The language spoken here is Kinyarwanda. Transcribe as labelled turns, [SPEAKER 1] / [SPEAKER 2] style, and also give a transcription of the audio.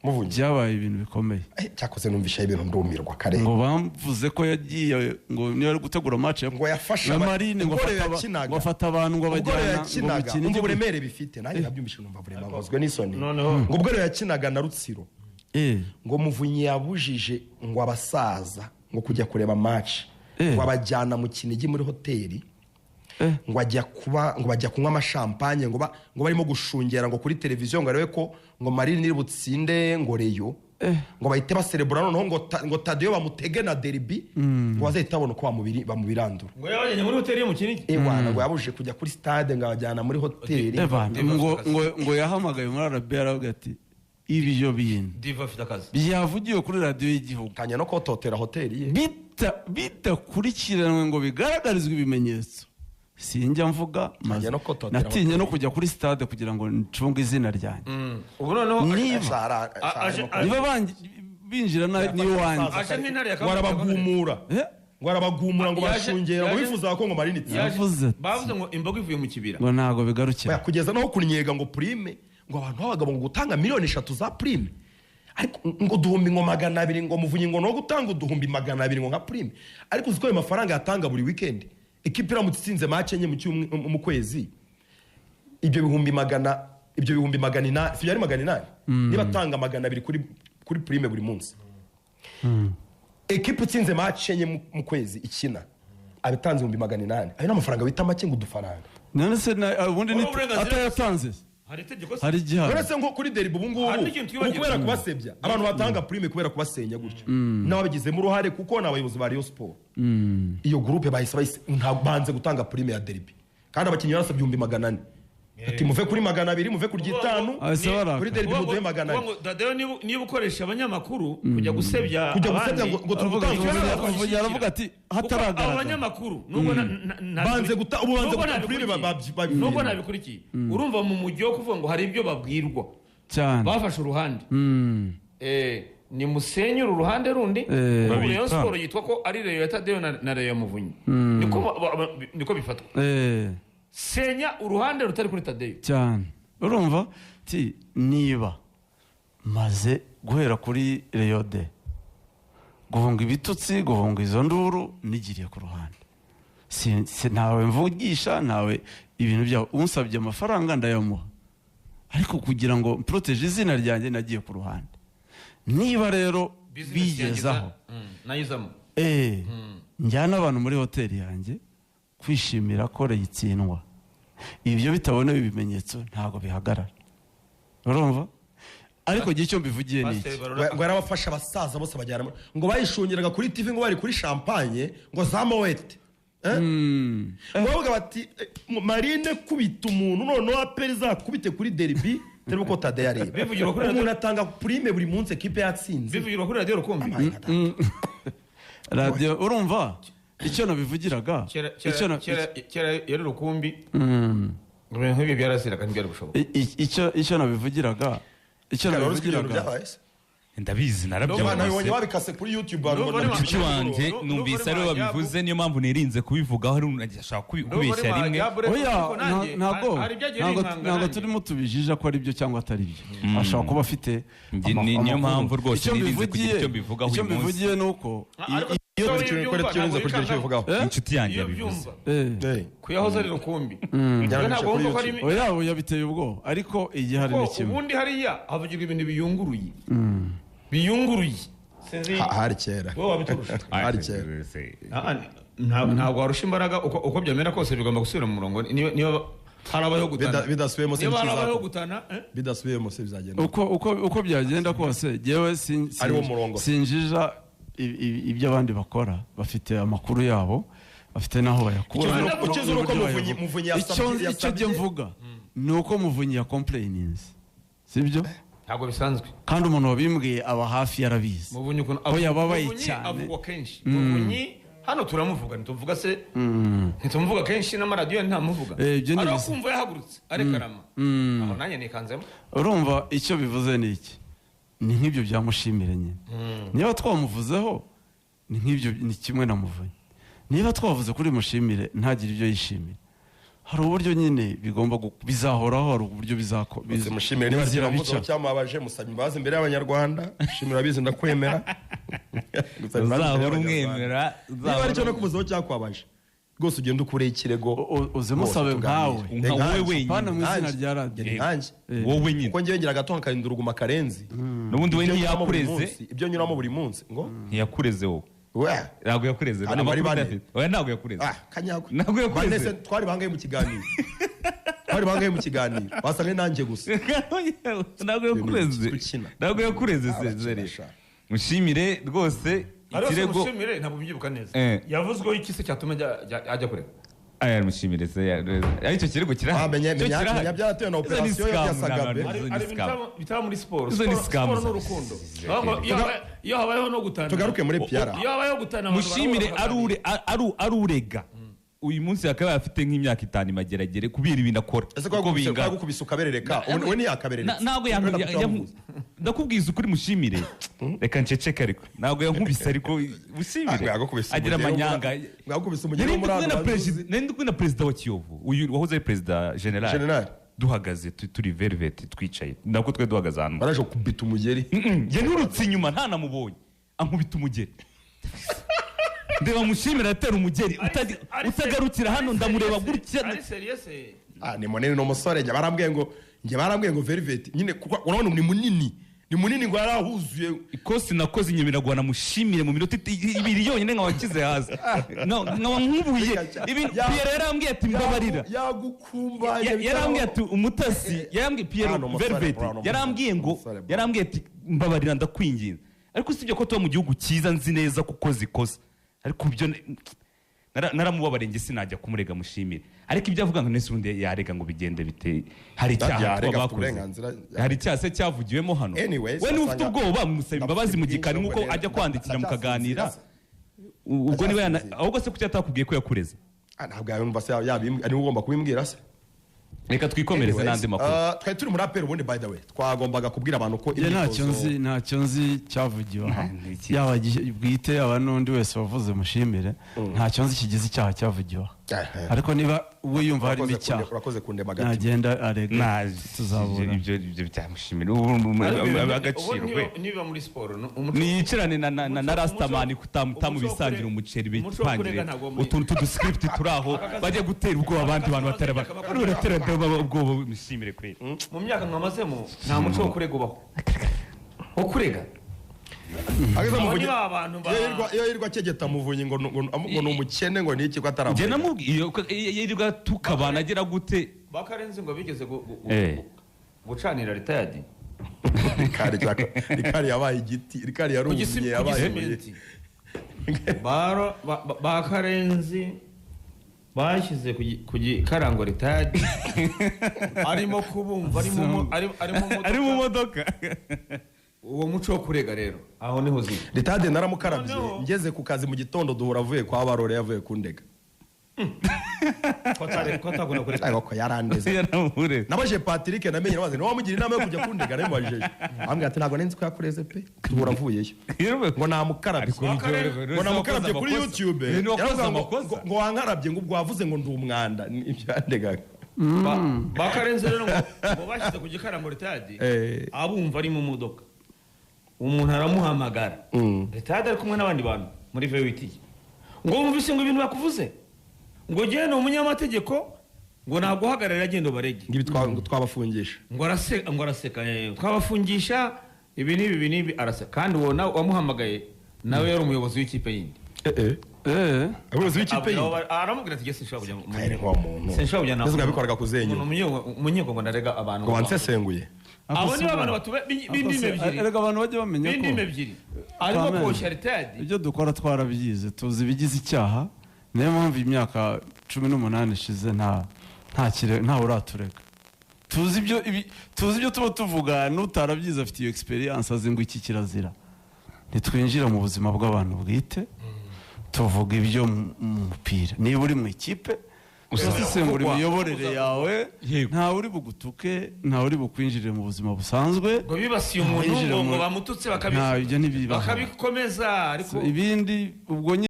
[SPEAKER 1] Muvunyi.
[SPEAKER 2] Byabaye ibintu bikomeye.
[SPEAKER 1] Cyakoze numvisha ibintu ndumirwa kare.
[SPEAKER 2] Ngo bavuze ko yagiye, ngo niba ari gutegura match ya
[SPEAKER 1] Ngo yafashe
[SPEAKER 2] ya Marine, ngo
[SPEAKER 1] ubwo
[SPEAKER 2] afata
[SPEAKER 1] yakinaga.
[SPEAKER 2] ngo afata abantu, ngo
[SPEAKER 1] Ubwo
[SPEAKER 2] abajyana ngo
[SPEAKER 1] yakinaga
[SPEAKER 2] mikino
[SPEAKER 1] umva uburemere bifite, nanjye nabyumvishe numva vraiment nkozwe n'isoni.
[SPEAKER 3] Noneho-
[SPEAKER 1] Ngo ubwo rero yakinaga na Rutsiro, ngo Muvunyi yabujije ngo abasaza ngo kujya kureba match, ngo abajyana mu Kinigi muri hoteli, ngo ajya kuba, ngo bajya kunywa amashampanye, ngo ngo barimo gushungera ngo kuri televiziyo, ngo arebe ko ngo Marine iri butsinde ngo Rayon, ngo bahite baserebura, noneho ngo ngo Tadeyo bamutege na derby, ngo bazahite babona uko bamubirandura.
[SPEAKER 3] Ngo yabajyanye muri hoteli yo mu Kinigi.
[SPEAKER 1] Ewana, ngo yabujije kujya kuri stade, ngo abajyana muri hoteli.
[SPEAKER 2] Eva,
[SPEAKER 3] Diva
[SPEAKER 2] ngo
[SPEAKER 3] afite akazi.
[SPEAKER 2] ngo yahamagaye muri RBA, aravuga ati: "Ibyo bintu
[SPEAKER 3] Diva afite akazi.
[SPEAKER 2] byavugiwe kuri radiyo y'igihugu
[SPEAKER 1] Kanya no kototera hoteli ye.
[SPEAKER 2] Bidakurikiranwe ngo bigaragarizwe ibimenyetso, sinjya mvuga maze
[SPEAKER 1] Ntangiye no kototera
[SPEAKER 2] natinye no
[SPEAKER 1] hoteli.
[SPEAKER 2] kujya kuri stade kugira ngo ncunge izina ryanjye."
[SPEAKER 3] Ubu noneho
[SPEAKER 2] Niba niba binjira n'iwanjye
[SPEAKER 3] Aje nk'intare ya
[SPEAKER 1] Ngo arabagumura.
[SPEAKER 2] Eh?
[SPEAKER 1] Ngo arabagumura, ngo bashungera, ngo bifuza ko ngo Marine itsinda.
[SPEAKER 2] Yavuze ati-
[SPEAKER 3] Bavuze ngo imboga ivuye mu kibira.
[SPEAKER 2] Ngo ntabwo bigarukira.
[SPEAKER 1] Oya, kugeza naho kunyega ngo prime, ngo abantu b'abagabo ngo gutanga miliyoni 3 za prime, ariko ngo uduhumbi ngo 200, ngo Muvunyi ngo no gutanga uduhumbi 200 ngo nka prime. Ariko uzi ko ayo mafaranga yatanga buri weekend, ikipe iramutse itsinze match enye mu kwezi, ibyo bihumbi 800, si byari 800? Niba atanga 200 kuri prime buri munsi, ekipe itsinze match enye mu kwezi ikina, abitanze 800,000. Ayo ni amafaranga bita make, ngo udufaranga.
[SPEAKER 2] None se ubundi
[SPEAKER 3] Wowe uburenganzira-
[SPEAKER 2] atayatanze
[SPEAKER 3] Hari itegeko se?
[SPEAKER 2] hari igihano?
[SPEAKER 1] Uretse ngo kuri derby ubu ngubu,
[SPEAKER 3] Hari n'ikintu
[SPEAKER 1] ubu
[SPEAKER 3] twibagiwe.
[SPEAKER 1] kubera kubasebya, abantu batanga prime kubera kubasenya gutyo, n'ababigizemo uruhare, kuko ni abayobozi ba Rayon Sport, iyo groupe bahise ntabwo banze gutanga prime ya derby, kandi abakinnyi barasabye 400,000, ati: "Muve kuri 200, muve ku ry'itanu,
[SPEAKER 2] Ahise baraka.
[SPEAKER 1] kuri derby muduhe 400."
[SPEAKER 3] Uvuga ngo, Tadeyo, niba ukoresha abanyamakuru kujya gusebya
[SPEAKER 1] Kujya gusebya
[SPEAKER 3] abandi,
[SPEAKER 1] ngo turi
[SPEAKER 2] Aravuga
[SPEAKER 1] gutanga
[SPEAKER 2] ati-
[SPEAKER 1] ikibazo.
[SPEAKER 2] Muvunyi aravuga ati
[SPEAKER 3] Kuko abo
[SPEAKER 2] hataragaragara.
[SPEAKER 3] banyamakuru, nubwo
[SPEAKER 1] Ubu banze
[SPEAKER 3] nubwo
[SPEAKER 1] guta prime
[SPEAKER 3] ntabikurikiye, nubwo nabikurikiye, urumva mu mujyi wo kuvuga ngo hari ibyo babwirwa, bafashe uruhande. Ni musenyure uruhande rundi. Ubu
[SPEAKER 4] Babita.
[SPEAKER 3] Rayon Sport yitwa ko ari Rayon ya Tadeyo na Rayon ya Muvunyi, niko niko bifatwa. Senya uruhande rutari kuri Tadeyo.
[SPEAKER 2] Cyane. Urumva ti niba maze guhera kuri Rayon Day guhunga ibitutsi, guhunga izo nduru, nigiriye ku ruhande. Ntawe mvugisha, ntawe ibintu byabo. Unsabye amafaranga ndayamuha, ariko kugira ngo mproteje izina ryanjye nagiye ku ruhande. Niba rero
[SPEAKER 3] Business yanjye
[SPEAKER 2] bigezaho
[SPEAKER 3] nayizamo.
[SPEAKER 2] Njyana abantu muri hoteli yanjye kwishimira ko reyitsindwa, ibyo bitabonewe ibimenyetso ntabwo bihagarara. Urumva, ariko igihe icyo mbivugiye ni iki?
[SPEAKER 3] Pasiteri Barora.
[SPEAKER 1] Ngo yarabafasha abasaza bose bajyana ngo bayishungeraga kuri TV, ngo bari kuri champagne ngo za Moët. Eh? Ngo bavuga bati: "Marine kubita umuntu, noneho APR izakubite kuri derby turebe uko Tadeyo areba."
[SPEAKER 3] Bivugirwa kuri
[SPEAKER 1] Umuntu atanga prime buri munsi ekipe yatsinze.
[SPEAKER 3] Bivugirwa kuri radiyo Rukumbi.
[SPEAKER 1] Amaye nka data.
[SPEAKER 2] Radiyo, urumva icyo nabivugiraga,
[SPEAKER 3] Kera
[SPEAKER 2] icyo
[SPEAKER 3] kera yari Rukumbi. Ibintu nk'ibyo byarasiraga, ntibyari gushoboka.
[SPEAKER 2] Icyo nabivugiraga, icyo
[SPEAKER 1] Wari uzi ko ibyo bintu
[SPEAKER 2] nabivugiraga
[SPEAKER 1] byabaye se?
[SPEAKER 4] Ndabizi.
[SPEAKER 1] Abantu
[SPEAKER 4] Narabyumvise.
[SPEAKER 1] nabibonye babikase kuri YouTube, abantu
[SPEAKER 3] Ndumva
[SPEAKER 1] mbona-
[SPEAKER 4] Mushiki wanjye numvise ariwe wabivuze, niyo mpamvu nirinze kubivugaho, ari ashaka kubeshya rimwe.
[SPEAKER 2] Oya, ntabwo ntabwo turimo tubijija ko ari byo cyangwa atari byo. Ashobora kuba afite
[SPEAKER 4] Niyo
[SPEAKER 2] amakuru.
[SPEAKER 4] mpamvu rwose
[SPEAKER 2] Icyo
[SPEAKER 4] nirinze kugira icyo mbivugaho
[SPEAKER 2] icyo
[SPEAKER 4] uyu munsi.
[SPEAKER 2] mbivugiye ni uko iyo
[SPEAKER 1] Ko turinze kugira icyo bivugaho.
[SPEAKER 2] Eh?
[SPEAKER 4] Inshuti yanjye
[SPEAKER 3] Iyo
[SPEAKER 4] yabivuze.
[SPEAKER 3] byumva kuyahoze ari Rukumbi,
[SPEAKER 1] Byarabishe
[SPEAKER 3] ntabwo
[SPEAKER 1] kuri
[SPEAKER 3] wumva ko ari
[SPEAKER 1] YouTube.
[SPEAKER 2] Oya, oya, biteye ubwoba, ariko igihari
[SPEAKER 3] Ko
[SPEAKER 2] ni kimwe.
[SPEAKER 3] ubundi hariya havugirwa ibintu biyunguruye biyunguruye, sinzi.
[SPEAKER 1] Hari kera.
[SPEAKER 3] Wowe wabiturusha.
[SPEAKER 1] Hari kera.
[SPEAKER 3] Ah, ntabwo warusha imbaraga. Uko byamera kose bigomba gusubira mu murongo, niba harabayeho gutana.
[SPEAKER 1] Bidasubiyemo se
[SPEAKER 3] Niba harabayeho
[SPEAKER 1] ntikizakorwa.
[SPEAKER 3] gutana, eh?
[SPEAKER 1] Bidasubiyemo se bizagenda?
[SPEAKER 2] Uko byagenda kose, jyewe
[SPEAKER 1] Ariwo murongo.
[SPEAKER 2] sinjija ibyo abandi bakora. Bafite amakuru yabo, bafite n'aho bayakura.
[SPEAKER 1] Icyo uzi ni uko
[SPEAKER 2] n'uburyo
[SPEAKER 1] Muvunyi
[SPEAKER 2] bayavuga.
[SPEAKER 1] Muvunyi
[SPEAKER 2] Icyo njye mvuga ni uko Muvunyi ya complaininze, sibyo?
[SPEAKER 3] Ntabwo bisanzwe.
[SPEAKER 2] Kandi umuntu wabimbwiye aba hafi, yarabizi
[SPEAKER 3] Muvunyi ukuntu
[SPEAKER 2] ko yababaye
[SPEAKER 3] Muvunyi
[SPEAKER 2] cyane.
[SPEAKER 3] avugwa kenshi. Muvunyi hano turamuvuga, ntituvuga se? Ntitumuvuga kenshi n'amaradiyo ntamuvuga.
[SPEAKER 2] Ibyo ni
[SPEAKER 3] Ari
[SPEAKER 2] bisa.
[SPEAKER 3] kumva yahagurutse arekarama, aho nanjye nikanzemo.
[SPEAKER 2] Urumva icyo bivuze ni iki? Ni nk'ibyo byamushimire nyine. Niba twamuvuzeho ni nk'ibyo, ni kimwe na Muvunyi. Niba twavuze kuri Mushimire ntagire ibyo yishimira. Hari uburyo nyine bigomba bizahoraho, hari uburyo bizako
[SPEAKER 1] Mushimire niba kiramuzo cyamubabaje, musabye imbabazi imbere y'abanyarwanda. Mushimire abizi ndakwemera.
[SPEAKER 4] Uzahora umwemera.
[SPEAKER 1] Niba aricyo no kumuzaho cyakwabaje rwose ugenda ukureye ikirego,
[SPEAKER 2] uze musabe nkawe
[SPEAKER 4] wowe wenyine,
[SPEAKER 2] pana mu izina rya radio
[SPEAKER 1] nkanjye
[SPEAKER 4] wowe nyine,
[SPEAKER 1] kuko ngiye ngira gato nkarinda uruguma karenzi.
[SPEAKER 4] N'ubundi we ntiyakureze,
[SPEAKER 1] ibyo nyuramo buri munsi ngo
[SPEAKER 4] ntiyakureze wowe. Ntabwo yakureze. Oya ntabwo yakureze.
[SPEAKER 1] Kanyagwe.
[SPEAKER 4] Ntabwo yakureze.
[SPEAKER 1] Twari bangaye mu kiganiro. Twari bangaye mu kiganiro. Wasanga nanjye gusa.
[SPEAKER 4] Ntabwo yakureze. Ntabwo yakureze Cezari. Mushimire rwose ikirego.
[SPEAKER 3] Mushimire ntabwo mbyibuka neza. Yavuzweho iki se cyatuma ajya kurega?
[SPEAKER 4] Aya mushimire se aricyo kirego kirahari.
[SPEAKER 1] Menya byaratewe na operation ya Sagabe.
[SPEAKER 3] Bitaba muri siporo. Siporo n'urukundo. Iyo habayeho no gutana.
[SPEAKER 1] Tugaruke muri Piara.
[SPEAKER 3] Iyo habayeho gutana
[SPEAKER 4] mushimire arurega. Uyu munsi akaba afite nk'imyaka 5 imageragere kubira ibintu akora.
[SPEAKER 1] Ese ko gukubisa ukaberereka we ni yakaberereka.
[SPEAKER 4] Ntabwo ndakubwiza ukuri mushimire. Reka nceceke ariko ntabwo yankubise ariko mushimire agira amanyanga.
[SPEAKER 1] Ngakubise umugeri wo muri
[SPEAKER 4] nari kumwe na perezida wa Kiyovu, uyu wahoze ari perezida general. Duhagaze turi velvet twicaye nako twe duhagaze ahantu
[SPEAKER 1] baraje kubita umugeri.
[SPEAKER 4] Yanurutse inyuma nta namubonye ankubita umugeri. Ndeba mushimira atera umugeri utagarukira hano ndamureba gutya.
[SPEAKER 1] Ni munini no musore njye barambwiye ngo velvet nyine urabona ni munini. Ni munini ngo yarahuzuye.
[SPEAKER 4] Ikosi nakoze inyemiragwana mushimire mu minota 2 yonyine nkawakize haza. Nkaba nkubuye. Ibintu Pierre yarambwiye ati mbabarira.
[SPEAKER 1] Yagukumbaye.
[SPEAKER 4] Yarambwiye ati umutasi, yarambwiye Pierre Velvet, yarambwiye ngo yarambwiye ati mbabarira ndakwinginze. Ariko sibyo ko tuba mu gihugu cyiza nzi neza kuko zikoze. Ariko ibyo naramubabarenge sinajya kumurega mushimire. Ariko ibyo avuga ngo nese ubundi yarega ngo bigende bite, hari icyaha bakoze, hari icyaha se cyavugiwemo hano. We ni ufite ubwoba musaba imbabazi mu gikari nkuko ajya kwandikira mukaganira. Ubwo niba ahubwo se kuki atakubwiye ko yakureze?
[SPEAKER 1] Ntabwo yumva se yabimbwiye, ari ugomba kubimbwira se.
[SPEAKER 4] Reka twikomereze n'andi makuru.
[SPEAKER 1] Twari turi muri APR ubundi by the way twagombaga kubwira abantu ko
[SPEAKER 2] ntacyo nzi cyavugiwe aha, yaba bwite yaba n'undi wese wavuze mushimire, ntacyo nzi kigize icyaha cyavugiwe aha. Ariko niba we yumva harimo icyaha
[SPEAKER 1] urakoze kundema gato
[SPEAKER 2] nagenda arega tuzabura
[SPEAKER 4] ibyo byamushimira agaciro we.
[SPEAKER 3] Niba muri siporo
[SPEAKER 4] niyicarane na Rastaman kutamubisangira umuceri bitangire utuntu tudu script turaho bajye gutera ubwoba abandi bantu batari baratera ubwoba mushimire kweli.
[SPEAKER 3] Mu myaka mwamazemo nta muco wo kurega ubaho. Wo kurega
[SPEAKER 1] iyo yirwa kegeta muvunyi ngo ngo ni umukene ngo niki ko ataravuga.
[SPEAKER 4] Nge namubwiye yirirwa tukabana agira gute
[SPEAKER 3] bakarenze ngo bigeze gucanira retired.
[SPEAKER 1] Rikari yabaye igiti, rikari yarumye yabaye
[SPEAKER 3] baro bakarenze bashyize ku gikarango retired arimo kubumva ari mu modoka. Uwo muco wo kurega rero aho niho ziri.
[SPEAKER 1] Ritade naramukarabye ngeze ku kazi mu gitondo duhura avuye kwa Barore yavuye kundega.
[SPEAKER 3] Ko kurega.
[SPEAKER 1] Ariko yarandeze. Nabaje Patrick namenye nabaze ni wamugira inama yo kujya kundega nabibajeje. Ambwira ati ntabwo nenzi ko yakureze pe. Duhura avuyeyo. Ngo namukarabye. Ngo namukarabye kuri YouTube. Ngo wankarabye ngo ubwo wavuze ngo ndi umwanda ibyandegaga.
[SPEAKER 3] Bakarenze rero ngo bashyize ku gikarango ritade abumva ari mu modoka. Umuntu aramuhamagara ritade ari kumwe n'abandi bantu muri VWT ngo wumvise ngo ibintu bakuvuze ngo genda ni umunyamategeko ngo naguhagararira agenda barege
[SPEAKER 1] ngibi twabafungisha
[SPEAKER 3] ngo araseka ngo araseka twabafungisha ibi n'ibi ibi n'ibi araseka. Kandi uwo nawe wamuhamagaye nawe yari umuyobozi w'ikipe yindi.
[SPEAKER 1] Umuyobozi w'ikipe yindi
[SPEAKER 3] aramubwira ati gese nshobora kujya
[SPEAKER 1] mu
[SPEAKER 3] sinshobora kujya
[SPEAKER 1] nawe yabikoraga kuzenyu
[SPEAKER 3] umunyego ngo ndarega abantu
[SPEAKER 1] ngo bansesenguye.
[SPEAKER 3] Abo ni abantu batube b'indimi ebyiri.
[SPEAKER 2] Erega abantu bajye bamenya ko
[SPEAKER 3] b'indimi ebyiri arimo koshya ritadi.
[SPEAKER 2] Ibyo dukora twarabyize tuzi ibigize icyaha, niyo mpamvu imyaka 18 ishize nta uraturega. Tuzi ibyo tuba tuvuga, n'utarabyize afite iyo experience azi ngo iki kirazira. Ntitwinjira mu buzima bw'abantu bwite, tuvuga ibyo mu mupira. Niba uri mu ikipe usesengura imiyoborere yawe, ntawe uri bugutuke, ntawe uri bukwinjirire mu buzima busanzwe.
[SPEAKER 3] Ngo bibasiye umuntu ngo bamututse bakabikomeza, ariko
[SPEAKER 2] ibindi ubwo